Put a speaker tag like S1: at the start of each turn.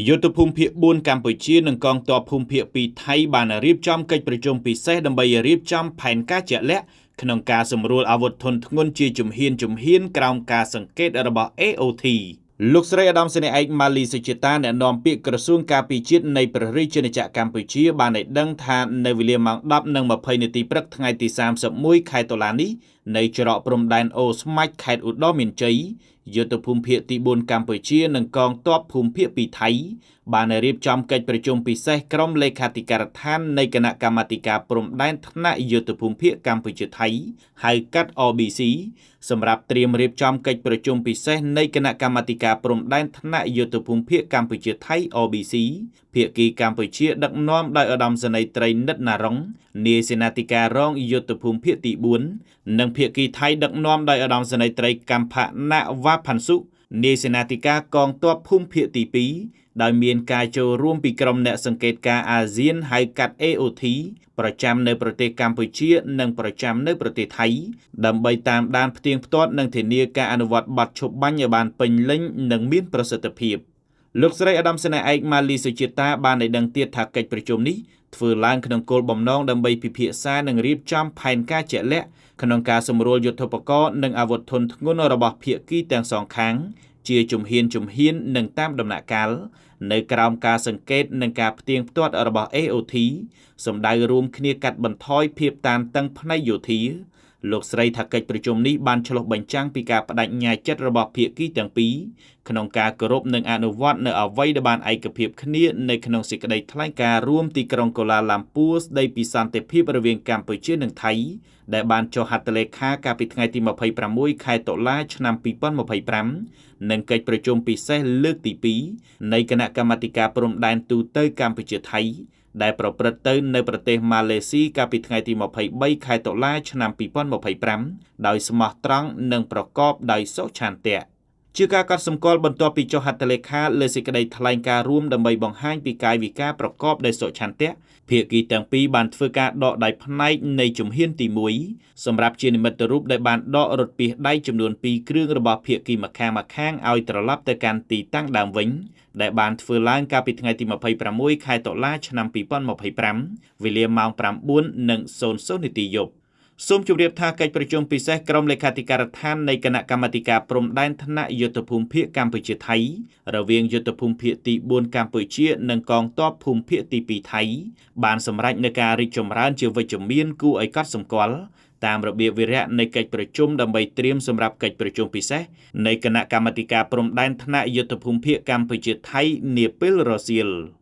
S1: យុទ្ធភូមិភាគ4កម្ពុជានិងកងទ័ពភូមិភាគ2ថៃបានរៀបចំកិច្ចប្រជុំពិសេសដើម្បីរៀបចំផែនការជាក់លាក់ក្នុងការសម្រួលអាវុធធុនធ្ងន់ជាជំហានជំហានក្រោមការសង្កេតរបស់ AOT លោកស្រីអាដាមសេនីឯកម៉ាលីសុជាតាអ្នកនាំពាក្យក្រសួងការពារជាតិនៃព្រះរាជាណាចក្រកម្ពុជាបានឲ្យដឹងថានៅវេលាម៉ោង10:20នាទីព្រឹកថ្ងៃទី31ខែតុលានេះនៅច្រកព្រំដែនអូស្មាច់ខេត្តឧត្តរមានជ័យយុទ្ធភូមិភាគទី4កម្ពុជានិងកងទ័ពភូមិភាគ2ថៃបានរៀបចំកិច្ចប្រជុំពិសេសក្រុមលេខាធិការដ្ឋាននៃគណៈកម្មាធិការព្រំដែនថ្នាក់យុទ្ធភូមិភាគកម្ពុជាថៃហៅកាត់ RBC សម្រាប់ត្រៀមរៀបចំកិច្ចប្រជុំពិសេសនៃគណៈកម្មាធិការព្រំដែនថ្នាក់យុទ្ធភូមិភាគកម្ពុជាថៃ RBC ភាគីកម្ពុជាដឹកនាំដោយឧត្តមសេនីយ៍ត្រីនិតណារុងនាយសេនាធិការរងយុទ្ធភូមិភាគទី4និងភាគីថៃដឹកនាំដោយឧត្តមសេនីយ៍ត្រីកម្ផនវ៉ាផាន់សុនាយសេនាធិការកងទ័ពភូមិភាគទី2ដោយមានការចូលរួមពីក្រុមអ្នកសង្កេតការអាស៊ានហៅកាត់ AOT ប្រចាំនៅប្រទេសកម្ពុជានិងប្រចាំនៅប្រទេសថៃដើម្បីតាមដានផ្ទៀងផ្ទាត់និងធានាការអនុវត្តបទឈប់បាញ់ឲ្យបានពេញលេញនិងមានប្រសិទ្ធភាពលោកស្រីអាដាមសេនីឯកម៉ាលីសុជាតាបានឲ្យដឹងទៀតថាកិច្ចប្រជុំនេះធ្វើឡើងក្នុងគោលបំណងដើម្បីពិភាក្សានិងរៀបចំផែនការជាក់លាក់ក្នុងការសម្រួលយុទ្ធោបករណ៍និងអាវុធធុនធ្ងន់របស់ភាគីទាំងសងខាងជាជំហានជំហាននិងតាមដំណាក់កាលនៅក្រោមការសង្កេតនិងការផ្ទៀងផ្ទាត់របស់ AOT សម្ដៅរួមគ្នាកាត់បន្ថយភាពតានតឹងផ្នែកយោធាលោកស្រីថាកិច្ចប្រជុំនេះបានឆ្លុះបញ្ចាំងពីការបដិញ្ញាចិត្តរបស់ភាគីទាំងពីរក្នុងការគោរពនិងអនុវត្តនៅអ្វីដែលបានឯកភាពគ្នានៅក្នុងសេចក្តីថ្លែងការណ៍រួមទីក្រុងកូឡាឡាំពួរស្តីពីសន្តិភាពរវាងកម្ពុជានិងថៃដែលបានចុះហត្ថលេខាកាលពីថ្ងៃទី26ខែតុលាឆ្នាំ2025និងកិច្ចប្រជុំពិសេសលើកទី2នៃគណៈកម្មាធិការព្រំដែនទូទៅកម្ពុជាថៃដែលប្រព្រឹត្តទៅនៅប្រទេសម៉ាឡេស៊ីកាលពីថ្ងៃទី23ខែតុលាឆ្នាំ2025ដោយស្មោះត្រង់និងប្រកបដោយសុឆន្ទៈជាការកត់សម្គាល់បន្ទាប់ពីចុះហត្ថលេខាលើសេចក្តីថ្លែងការណ៍រួមដើម្បីបង្ហាញពីកាយវិការប្រកបដោយសុឆន្ទៈភាគីទាំងពីរបានធ្វើការដកដៃផ្នែកនៃជំហានទី1សម្រាប់ជានិមិត្តរូបដែលបានដករថពាសដៃចំនួន2គ្រឿងរបស់ភាគីម្ខាងៗឲ្យត្រឡប់ទៅកាន់ទីតាំងដើមវិញដែលបានធ្វើឡើងកាលពីថ្ងៃទី26ខែតុលាឆ្នាំ2025វេលាម៉ោង9:00នាទីយប់សូមជម្រាបថាកិច្ចប្រជុំពិសេសក្រុមលេខាធិការដ្ឋាននៃគណៈកម្មាធិការព្រំដែនថ្នាក់យុទ្ធភូមិភាគកម្ពុជាថៃរវាងយុទ្ធភូមិភាគទី4កម្ពុជានិងកងទ័ពភូមិភាគទី2ថៃបានសម្រេចនូវការរីកចម្រើនជាវិជ្ជមានគួរឲ្យកត់សម្គាល់តាមរបៀបវិរៈនៃកិច្ចប្រជុំដើម្បីត្រៀមសម្រាប់កិច្ចប្រជុំពិសេសនៃគណៈកម្មាធិការព្រំដែនថ្នាក់យុទ្ធភូមិភាគកម្ពុជាថៃនាពេលរសៀល។